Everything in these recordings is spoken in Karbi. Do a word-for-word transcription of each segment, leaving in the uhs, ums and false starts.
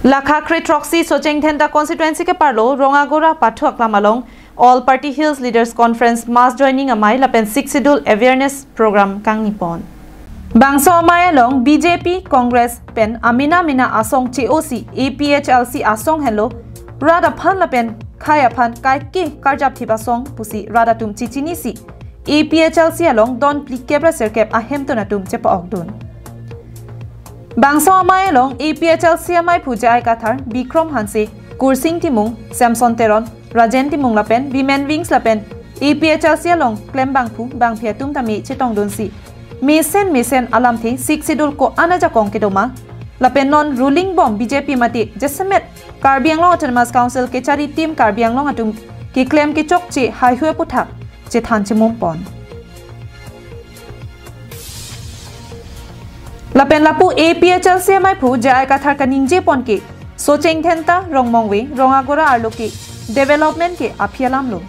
Lakha kre throksi Socheng Dhenta constituency keparlo Rongagora Pathu Aklam along All Party Hills Leaders Conference mass joining amei lapen Sixth Schedule awareness program kangnipon. Bangso amei along B J P, Congress pen amena mena asong che-osi A P H L C asong henlo rat aphan lapen khei aphan kaike karjap thip asong pusi rat atum chechinisi A P H L C along don phlikep ra sirkep ahemtun atum chepa-okdun. Bangso amei along A P H L C ameiphu J I Kathar, Bikrom Hanse, Kursing Timung, Samson Teron, Rajen Timung lapen Women Wings lapen A P H L C along klembangphu bangphi atum tame chetongdunsi mesen mesen alamthe Sixth Schedule ko-an ajakong kedoma lapen non ruling bom B J P mate jasemet Karbi Anglong Autonomous Council kechari team Karbi Anglong atum keklem kechokche haihui aphuthak chethan chemumpon. Lapen lapu A P H L C ameiphu J I Kathar kaningjepon ke Socheng Dhenta, Rongmongve, Rongagora arlo ke development ke aphi alamlo.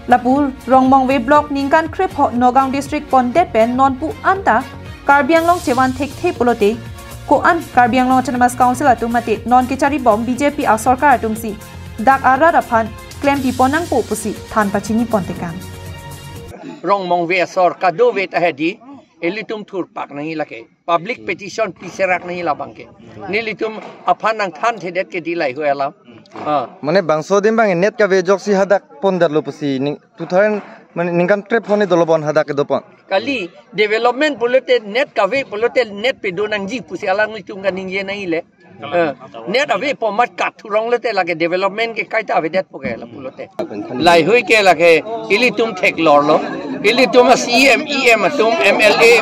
Lapu Rongmongve block ningkan krepho Nagaon district pondet pen nonpu anta Karbi Anglong chevan thekthe pulote ko-an Karbi Anglong Autonomous Council atum mate non kechari bom B J P asorkar atumsi dak arat aphan klempipon nangpo pusi than pachinipon tekang. Rongmongve asor kadokave ta hedi, ilitum thurpak nangji lake. Public petition piserak nangji labang ke. Nelitum aphan nangthanthedet ke di laihui alam. Ah. Mane bangso adim bang net kave ajoksi hadak pondetlo pusi ning two thousand mane ningkan krepho ni dolobon hadak kedopon. Kali development pulote net kave pulote net pedo nangji pusi alanglitum kaningje nangjile. Eh, net ave pu amat kathurong lote lake development ke kaita avedetpo ke la pulote. Laihui ke lake ilitum theklorlo. Ilitum a C E M, E M atum, M L A,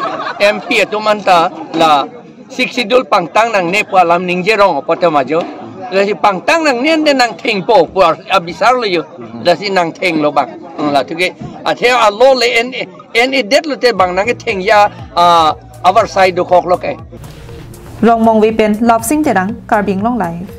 M P atum anta la Sixth Schedule pangtang nangne pu alam ningjerong apot ma jo. Lasi pangtang nangne ante nangthengpo pu abisarlo jo. Lasi nangthenglo bang. Hmm, la thuke. Athe alo le en en edet lote bang nangkethengji a avarsai dokoklo ke. Rongmongve pen Lapsing Terang, Karbi Anglong Live.